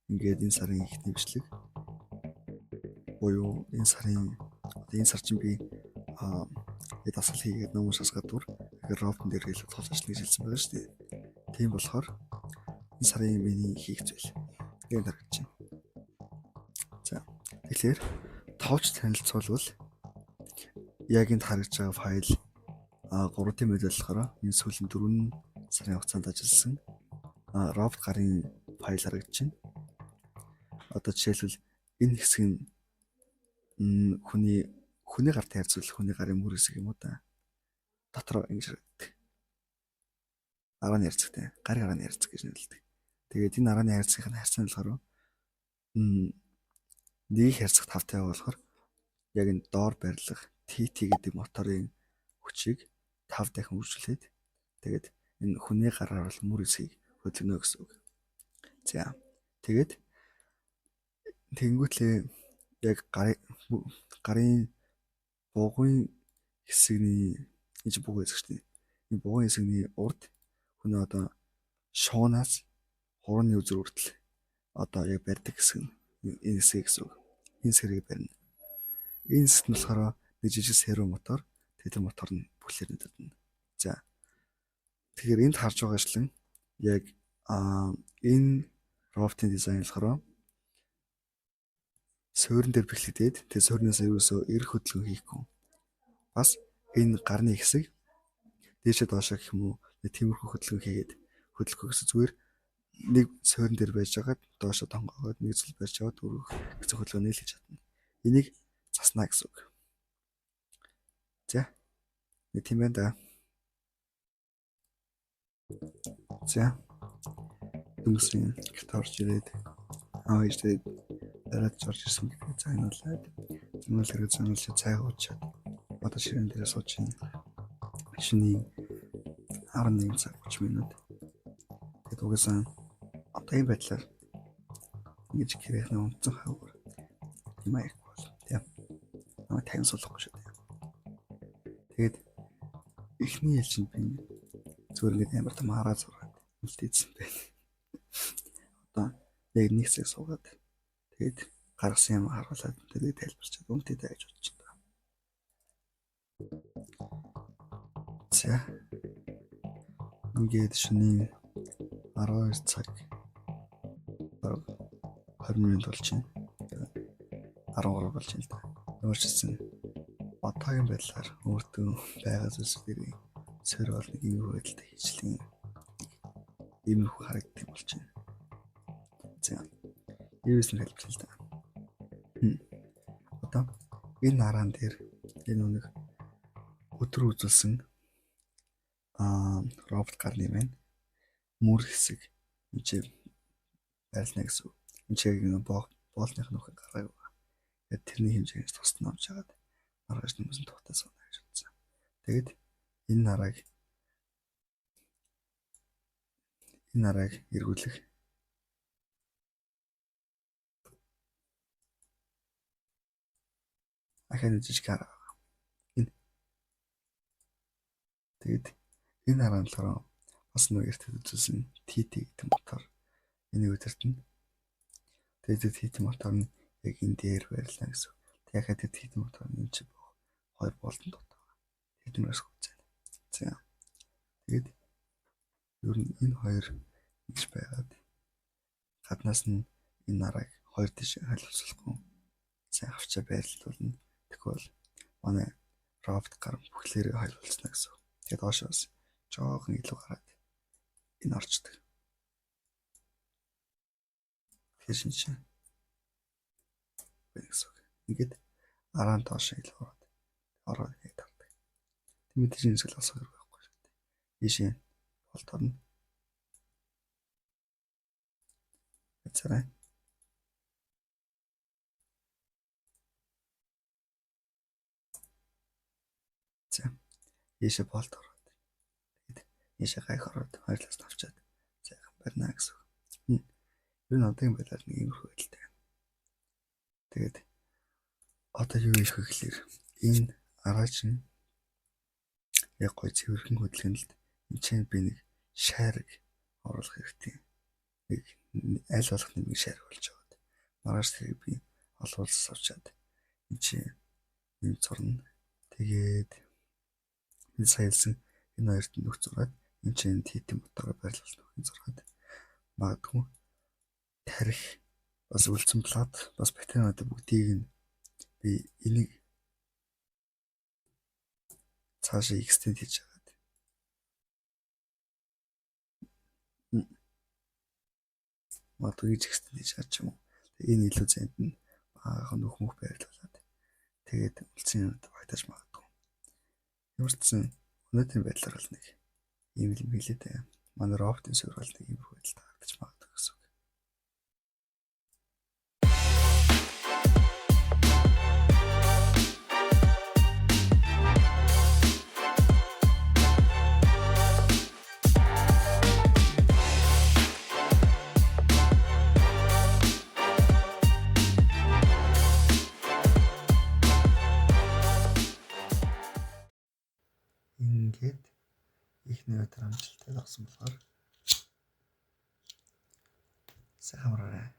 Ингээд энэ сарын эхний бичлэг буюу энэ сарын одоо энэ сар чинь би дасгал хийгээд ном уншаас гадуур тэгэхээр роботн дээр илүү тул ажиллана гэж хэлсэн байгаа шүү дээ. Тийм болохоор энэ сарын миний хийх зүйл яг харагдаж байна. За, тэгэхээр товч танилцуулбал яг энд харагдж байгаа файл 3D модель болохоор энэ сүүлийн 4 сарын хугацаанд ажилласан робот гарын файл харагдаж байна. Одоо жишээлбэл, энэ хэсэг нь хүний гартай харьцуул хүний гарын мөр хэсэг юм уу да. Дотор ингэж харагддаг. Арааны хайрцагтай. Гарын арааны хайрцаг гэж нэрлэдэг. Тэгээд энэ арааны хайрцагын харьцаа нь болохоор нэг хайрцаг 5 50 болохоор яг энэ доор байрлах TT гэдэг моторын хүчийг 5 дахин үржүүлээд, тэгээд энэ хүний гараар бол мөр хэсгийг хөдөлгөнө гэсэн үг. За, тэгээд тэгэнгүүтлээ яг гарын бугуйн хэсэгний, энэ чинь бугуй хэсэг шүү дээ. Энэ бугуйн хэсэгний урд хүн одоо шуунаас хурууны үзэр хүртэл одоо яг барьдаг хэсэг нь энэ хэсэг гэсэн үг. Энэ хэсгийг барина. Энэ хэсэгт нь болохоор нэг жижиг серво мотор, тэгээд тэр мотор нь бүхлээр нэгдэнэ. За. Тэгэхээр энд харж байгаачлан яг энэ роботын дизайн болохоор суурин дээр бэхлэгдээд, тэгээд суурнаас ерөөсөө эрэх хөдөлгөөн хийхгүй. Бас энэ гарны хэсэг дээшээ доошоо гэх юм уу, нэг тиймэрхүү хөдөлгөөн хийгээд хөдөлгөх гэсэн, зүгээр нэг суурин дээр байж байгаад доошоо тонгоогоод, нэг зүйл барьж аваад өргөх гэсэн хөдөлгөөнийг л хийж чадна. Энийг заснаа гэсэн үг. За. Нэг тийм байна да. За. Дөнгөсөн гэрт орж ирээд, аа ээжтэй дараад орж ирсэн гэдгийг загнуулаад, загнуул хэрэг загнуулж цай уучаад одоо ширээн дээр сууж байна. Шөнийн 11 цаг 30 минут. Тэгээд угаасаа одоо ийм байдлаар ингэж гэрээхний унтсан хавар юм аяг бол, тийм. Намайг 50 суулгахгүй шүү дээ. Тэгээд эхний ээлжинд би зүгээр ингээд амар том араа зураад үлдээсэн байна. Одоо яг нэг цаг суугаад, тэгээд гаргасан юм харуулад, тэгээд тайлбарчаад үнэтэй гэж бодож байна. За. Ингээд шөнийн 12 цаг бараг 20 минут болж байна. 13 болж байна л да. Ямар ч гэсэн одоогийн байдлаар өөртөө байгаа зүйлсүүдийг сөр бол нэг иймэрхүү байдалтай хийжлэн, иймэрхүү харагддаг болж байна. За. Юус нь тайлбарлая л да. Одоо энэ араан дээр энэ нэг өдөр үзүүлсэн робот гарны байна. Мөр хэсэг энэ байрлана гэсэн үг. Энэ чиг нэг боолных нөхөд гаргааг байгаа. Тэгээд тэрний хэмжээнээс тусдан авч хагаад маргааш нэмсэн тухтай сууна гэж бодсон. Тэгээд энэ арааг эргүүлэх ахаа жижиг араа байгаа. Энэ. Тэгээд энэ араа нь болохоор бас нэг эрт үзүүлсэн TT гэдэг мотор энийг удирдна. Тэгээд TT мотор нь яг энэ дээр байрлана гэсэн. Яг тэр TT мотор нь энэ чи хоёр болтон дотор байгаа. Тэднээс үзэн. За. Тэгээд ер нь энэ хоёр ингэж байгаад, гаднаас нь энэ арааг хоёр тийш халиулсахгүй сайн авчаа байрлуулна. Тэгвэл манай робот гар бүхлээрээ холболцно гэсэн. Тэгээд доошоос жоохон илүү гараад энэ орчдөг. Тэгэхээр шинэ чинь байна гэсэн үг. Ингээд араан доош илүү ороод яг тардаг. Тэгмээ тийш хэсэг л олсох хэрэг байхгүй шүү дээ. Ийшээ болт орно. Царай. За. Ийшээ болт ороод. Тэгээд ийшээ гайх ороод хоёр талаас нь авчаад сайхан барина гэсэн үг. Ер нь одоогийн байдлаар нэг иймэрхүү байдалтай. Тэгээд одоо юу хийх вэ гэхлээр энэ араа чинь яг гой цэвэрхэн хөдөлгөөнөлд энэ чинь би нэг шайраг оруулах хэрэгтэй. Нэг аль болох нэмийг шаарх болж байгаад маргааш тэрийг би олон улсаас авчаад энэ чинь нэм зурна. Тэгээд би сая хэлсэн энэ хоёрт нүх зураад энэ чинь хитэн ботогоор байрлуулсан нүхийг зураад магадгүй тарих бас үлдсэн плат бас бактериудыг бүгдийг нь би энийг цаашаа extend хийж хагаад магадгүй гэж extend хийж чад ч юм уу. Энэ илүү зэнд нь баахан нүх мөх байрлуулад тэгээд үлдсэн юмуд багтааж магадгүй. Ямар ч гэсэн өнөөдрийн байдлаар бол нэг ийм юм хэлээ дээ. Манай роботын суурь бол нэг иймэрхүү байдалд харагдаж магадгүй гэсэн үг. Ингээд эхний өдөр амжилттай зогсон болохоор сайн амраарай.